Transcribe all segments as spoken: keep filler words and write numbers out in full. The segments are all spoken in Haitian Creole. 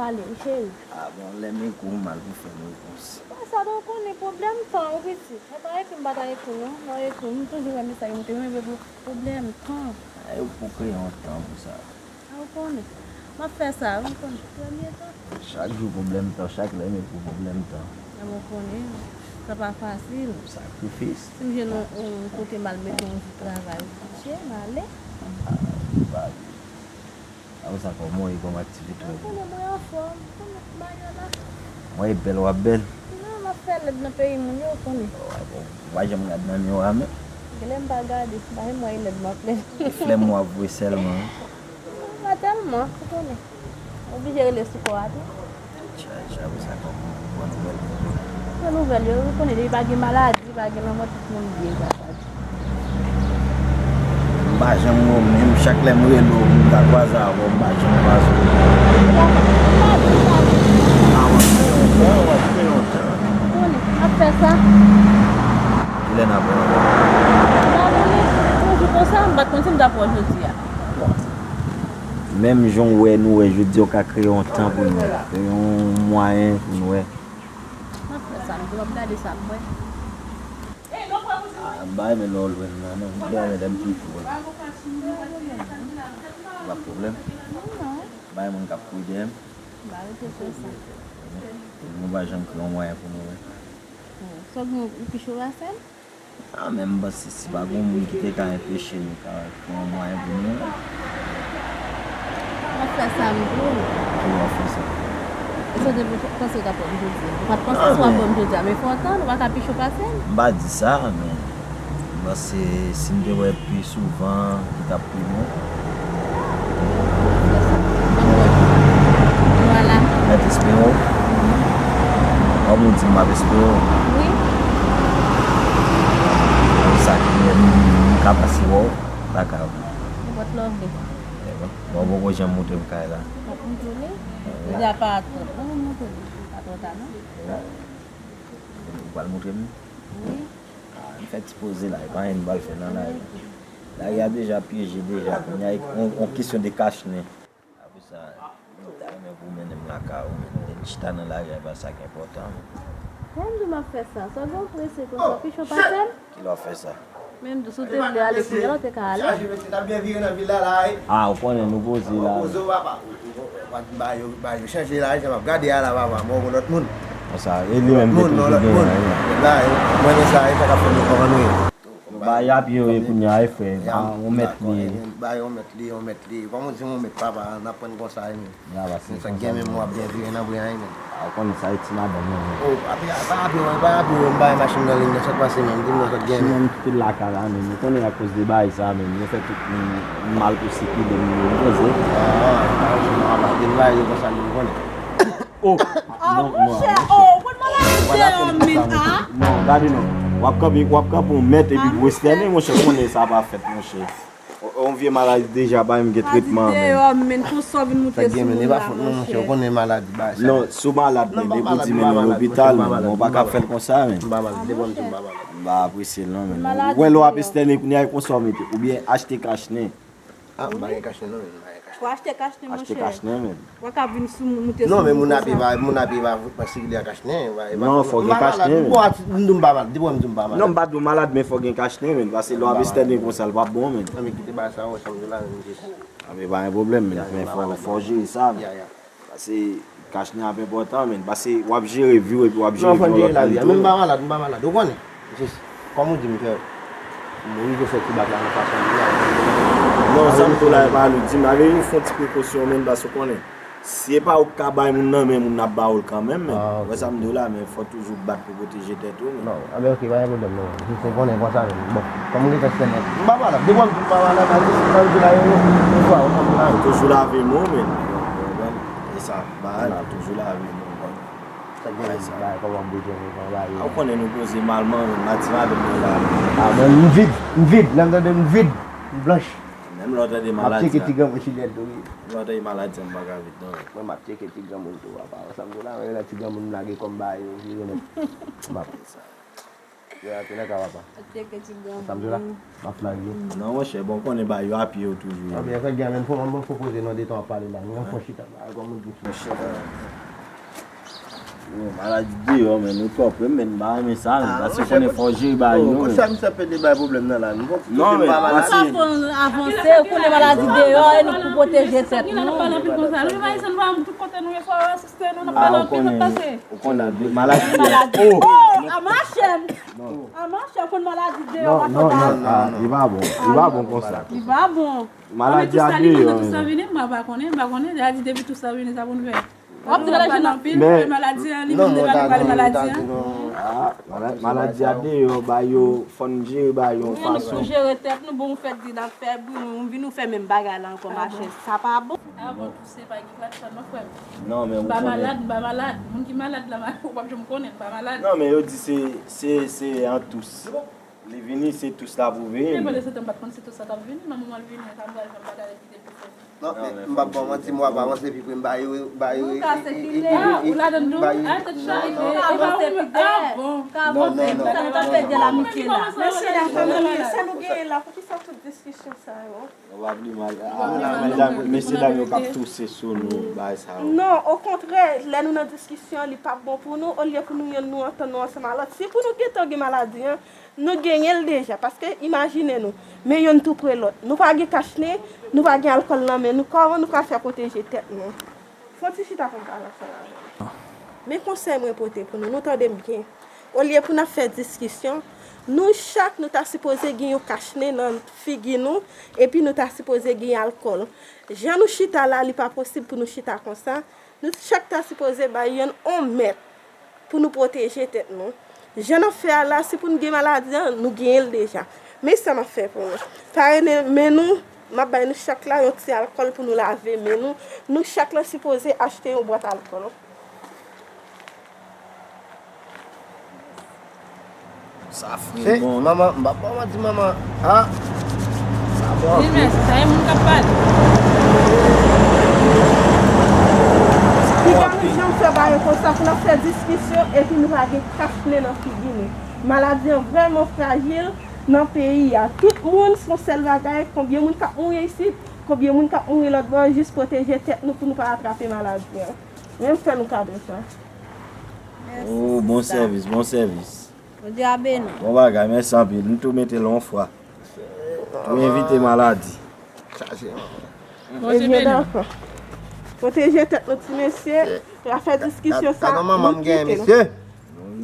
Ale, cheri. Ah bon, lè m ekri w mal pou fè m repons. Sa, ou konnen pwoblèm tan, wi, pitit. E pa ekri m pa ta ekri w, non. Mwen ekri w, m toujou wè mesaj ou te mwen, men pou pwoblèm tan. Ay, ou pou kreye yon tan pou sa. Ah, ou konnen. M ap fè sa, ou konnen. Premye tan. Chak jou pwoblèm tan, chak lè m ekri w pwoblèm tan. Ah, ou konnen. Sa pa fasil. Sakrifis. Si m jwenn yon, yon kote m al mete yon jou travay, m kouche, m ale. Ah, ou pa Apre sa, kòman w ye, kòman aktivite w? Ou konnen mwen anfòm, ou konnen bagay la. Mwen e bèl w ap bèl. Non, m ap fè lèd nan peyi moun yo, ou konnen. Ou pa janm gad nan miwa menm? Genlè m pa gade, m pa janm wè lèd m ap lèd. E flèm w ap voye sèlman. Pa tèlman, ou konnen. Oblije rele sou kò a tou. Chaj, apre sa, kòman? Pran nouvèl. Pran nouvèl yo, ou konnen depi pa gen maladi, pa gen lanmò, tout moun byen, papa. M pa janm wè w, menm chak lè m rele w, m ta kwaze avè w, m pa janm kwaze w. Ah, w ap fè yon tan, w ap fè yon tan. Ou konnen, m ap fè sa. Kilè n ap wè ankò? M pa konnen. Yon jou konsa, m pa t konn si m t ap wè w jodi a. Menm jan w wè nou wè jodi a, w ka kreye yon tan pou nou, yon mwayen pou nou wè. M ap fè sa, m di w ap gade sa m wè. Ah, m pa renmen lè w lwen m nan, non. M byen renmen lè m pi fou la. Pa pwoblèm. M pa renmen moun k ap kouri dèyè m. M pa rete fè sa. Nou pa janm kreye yon mwayen pou nou wè. Sa w gen, ou pi cho pase m? Ah, men m panse si pa gen yon moun ki te ka enpeche nou ka fè yon mwayen pou nou. M ap fè sa m pou ou. Kouman w ap fè sa? E sa w te panse w t ap wè m jodi a? Ou pa t panse si w ap wè m jodi a, men fè w tann, ou pa ka pi cho pase m. M pa di sa, men m panse si m te wè pi souvan, li t ap pi bon. Mèt espere w. Kòm ou di m ap espere w. Wi. Sa ki fè m ka pase wè w, pa ka. Nenpòt lè w vle. Bon, bon, bon, janm montre m kay la. M ap montre w li. Deja pa twò. Bon, m montre w li. Pa twò ta, non. Ou pral montre m li? Wi. Ah, m fè ti poze la, e pa anyen m pral fè nan lari. Lari a deja pyeje deja, kounye a, on, on kesyon de kachnen. Apre sa, m ta renmen pou w mennen m lakay ou, men chita nan lari a, e pa sa k enpòtan. Bon, m di w m ap fè sa. Sa w gen w prese konsa, pichon pase m? Kilè w ap fè sa? Men m di w, si w te vle ale kounye a la, w te ka ale. Ah, ou konnen nou poze la. Ba yo, ba yo chanje la, jan m ap gade a la, papa, mwen wè lòt moun. Konsa, e li menm te toujou gen la, wi. Mwen renmen sa, e sa k ap fè nou kòman nou ye. Ba y ap yo e kounye a, e frè, ba yon mèt li ye. Ba yon mèt li, yon mèt li. Kòman w di yon mèt, papa, n ap pran konsa, e men. Men sa k gen menm, w ap byen vire nan bri a, e men. A, ou konnen sa, e ti madanm nan, men. O, pa apiye, pa apiye, pa apiye, m bay machin nan liy nan, sa k pase menm, di m non, sa k gen menm. Sinon, m kite l lakay la, men. Ou konnen akoz de bagay sa, men. Yo fè tout moun mal pou sikile, men. Ou konnen. Ah, ah, ah, ah, gen bagay yo konsa, men, ou konnen. Oh! Ah, non, non, monchè, monchè. Oh, ou konn maladi dèyè men, ah? Non, gade non. W ap kanpe, w ap kanpe yon mèt epi pou estène, monchè, konnen sa pa fèt, monchè. O, o, yon vye maladi deja, pa menm gen tretman, men. Maladi dèyè men, konsa w vin moute sou moun la, monchè. Ou konnen maladi, bagay sa. Non, si w malad, men depi w di mennen w lopital, men, ou pa ka fè l konsa, men. M pa malad, depi w di m pa malad. M pa apresye l, non, men. Ou wè lè w ap estène, kounye a, e konsa w mete, oubyen achte kachnen. Ah, m pa gen kachnen non, men, m pa gen kachnen. Pou achte kachnen, monchè. Achte kachnen, men. Ou pa ka vin sou moun, moute sou moun konsa. Non, men moun ap eva, moun ap eva, pa sikile ak kachnen. Non, fò gen kachnen, men. Bon, m di w m pa malad, depi w di m pa malad. Non, m pa di w malad, men fò gen kachnen, men. Paske lè w ap estène konsa, l p ap bon, men. Non, men kite bagay sa, wè, sa m di w la, men jis. Ah, men pa gen pwoblèm, men. Men fò, fò jere sa, men. Ya, ya. Paske kachnen ap enpòtan, men. Paske w ap jere vi w epi w ap jere vi yon lòt moun tou. Non, fò n jere lavi a. Men m pa malad, m pa malad. Ou konnen? Jis, kòm ou di m fè, m rive fè ti bak la nan fason li a. Non, sa m di w la, e pa lou. Di m, ale, fè yon ti prekosyon, men, paske w konnen. Si e pa ou k ka bay moun nan, men moun nan ap ba ou l kanmenm, men. Ah, ok. Ou wè sa m di w la, men fò toujou bat pou pwoteje tèt ou, men. Non, anben, ok, pa gen pwoblèm, non. Jis se konnen konsa, men. Bon, kòm ou gentan sènen. M pa malad. Depi w ap di m pa malad, sa vle di la, yon, yon fwa, ou konn la. Toujou lave men w, men. Ou konprann? E sa, bagay la, toujou lave men w, ou konn. Sa gen bagay, kòman w bezwen, kòman bagay yo. A, ou konnen nou poze malman, men, mati madanm mwen la. A, mwen, m vid, m vid, lè m tande m vid, m blanch. Menm lè w tande maladi a. M ap tcheke ti granmoun Jilyèt tou, wi. Menm lè w tande maladi a, m pa ka vid, non. Mwen, m ap tcheke ti granmoun tou, papa. Sa m di w la, wè, lè ti granmoun m lage kò m ba yo, wi, yo menm. M ap Yo, atè nan ka papa. Sa m di la, m ap fly yo. Non, monchè, bon, konnen ba yo apye yo toujou. Anben, fè gen menm fò, mwen fò poze nan detan ap pale la. Mwen fò chita la, kòm moun ki fò chita. Yo, maladi deyò, men nou twò pre, men m pa renmen sa, men paske konnen fò jere ba yo, men. Konsa misye ap pede bay pwoblèm nan la. Non, men pa maladi. Sa fò avanse, konnen maladi deyò, e nou pou pwoteje tèt nou. Nou pa nan pil konsa. Nou pa isan, nou pa tout kote nou ye, fò asiste nou, nou pa nan pil pase. Ou konnen maladi. Oh, a mache. A mache, ou konn maladi deyò, non, non, non, li pa bon. Li pa bon konsa. Li pa bon. Maladi a deyò. Tout sa vini, mwen pa konnen, mwen pa konnen. Li di depi tout sa vini, sa pou n fè. W ap di la jenès anpil, men maladi a, li menm li pa pale maladi a. Ah, maladi a deyò, ba yo, fò n jere ba yo yon fason. Nou jere tèt nou, bon, ou fè di n ap fè bri, ou vin ou fè menm bagay la ankò, machin. Sa pa bon. Avan tou, se pa gen platfòm nan, frè m. Non, men ou konnen. M pa malad, m pa malad. Moun ki malad la, ou p ap janm konnen, m pa malad. Non, men yo di se, se, se an tous. Li vini, se tous la pou vini. Men pandan se tan, m pa t konn se tous la t ap vini, nan moman l vini an, sa m pral fè, m pa t ale kite pou fè. Non, men m p ap ba w manti, mwa pa avanse pi pre m ba yo, ba yo. Nou ka sikile, ou ladan nou, al tèt chaje, e pa ou menm, ah bon. Non, non, non. Sa nou t ap fè de lamitye la. Mesye dam, sa nou genyen la, poukisa tout diskisyon sa yo? Mesye dam yo k ap touse sou nou, bagay sa yo. Non, okontrè, lè nou nan diskisyon, li p ap bon pou nou, olye pou nou yonn nou antann nou ansanm a lòt. Si pou nou gentan gen maladi an, nou genyen l deja, paske imajine nou, men yonn tou pre lòt. Nou pa gen kachnen, nou pa gen alkòl nan men nou, kòman nou ka fè pwoteje tèt nou? Fon ti chita pou m pale ansanm avè w. Men konsèy mwen pote pou nou, nou tande m byen. Olye pou n ap fè diskisyon, nou chak nou ta sipoze gen yon kachnen nan figi nou, epi nou ta sipoze gen alkòl. Jan nou chita la, li pa posib pou nou chita konsa. Nou chak ta sipoze bay yonn on mèt pou nou pwoteje tèt nou. Jan n ap fè a la, si pou n gen maladi an, nou genyen l deja. Men sa m ap fè pou nou. Pare men nou, m ap bay nou chak la yon ti alkòl pou nou lave men nou. Nou chak la sipoze achte yon bwat alkòl. Sa fre bon. Manman, m pa ba w manti, manman. Ah. Sa bon. Di mèsi, sa e moun k ap pale. Piga nou janm fè bagay konsa pou n ap fè diskisyon epi nou pa gen kachnen nan figi nou. Maladi an vrèman frajil nan peyi a. Tout moun se yon sèl bagay, konbyen moun k ap mouri isit, konbyen moun k ap mouri lòt bò, jis pwoteje tèt nou pou nou pa atrape maladi an. Menm fè nou kado sa. Oh, bon sèvis, bon sèvis. Bondye a beni w. Bon bagay, mèsi anpil. Nou tou mete l yon fwa. Tou evite maladi. Chaje manman. Ebyen, dakò. Pwoteje tèt nou, ti mesye. Pa fè diskisyon sa, nou kite l.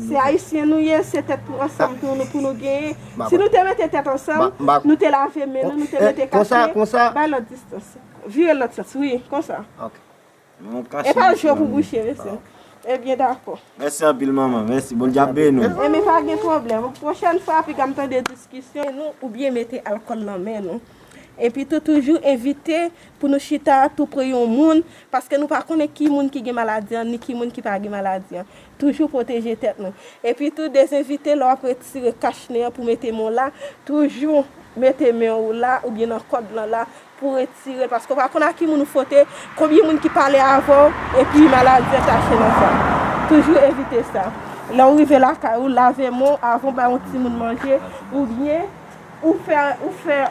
Se ayisyen nou ye, se tèt pou ansanm pou nou, pou nou genyen. Si nou te mete tèt ansanm, nou te lave men nou, nou te mete kachnen, bay lòt distans. Vire lòt sans, wi, konsa. E pa jwe pou bouche, mesye. Ebyen, dakò. Mèsi anpil, manman. Mèsi. Bondye ap beni w. Ebyen, pa gen pwoblèm. Pwochèn fwa, piga m tande diskisyon nou, oubyen mete alkòl nan men nou. Epi tou, toujou evite pou nou chita tou pre yon moun, paske nou pa konnen ki moun ki gen maladi an, ni ki moun ki pa gen maladi an. Toujou pwoteje tèt nou. Epi tou, dezenvite lè w ap retire kachnen an pou mete men w la, toujou mete men w la oubyen nan kòd lan la pou retire l, paske w pa konn a ki moun ou fwote, konbyen moun ki pale avè w, epi maladi an tache nan sa. Toujou evite sa. Lè w rive lakay ou, lave men w avan w bay yon timoun manje, oubyen ou fè, ou fè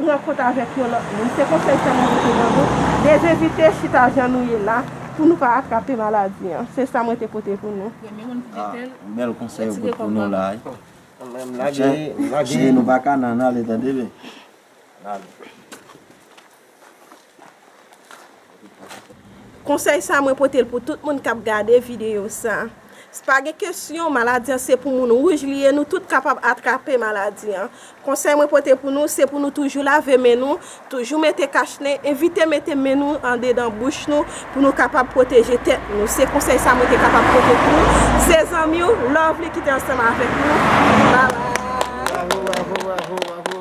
rankont avèk yon lòt moun. Se konsèy sa mwen te ban nou. Dezenvite chita jan nou ye la pou nou pa atrape maladi an. Se sa mwen te pote pou nou. Premye moun ki mete l, yon bèl konsèy ou pote pou nou la, wi. Monchè, monchè, nou pa ka nan ale, tande byen. Konsèy sa mwen pote l pou tout moun k ap gade videyo sa. Pa gen kesyon, maladi an se pou moun wouj li ye, nou tout kapab atrape maladi an. Konsèy mwen pote pou nou, se pou nou toujou lave men nou, toujou mete kachnen, evite mete men nou andedan bouch nou pou nou kapab pwoteje tèt nou. Se konsèy sa mwen te kapab pote pou nou. Se zanmi w, Lovely ki te ansanm avèk nou. Bye bye. Bravo, bravo, bravo, bravo.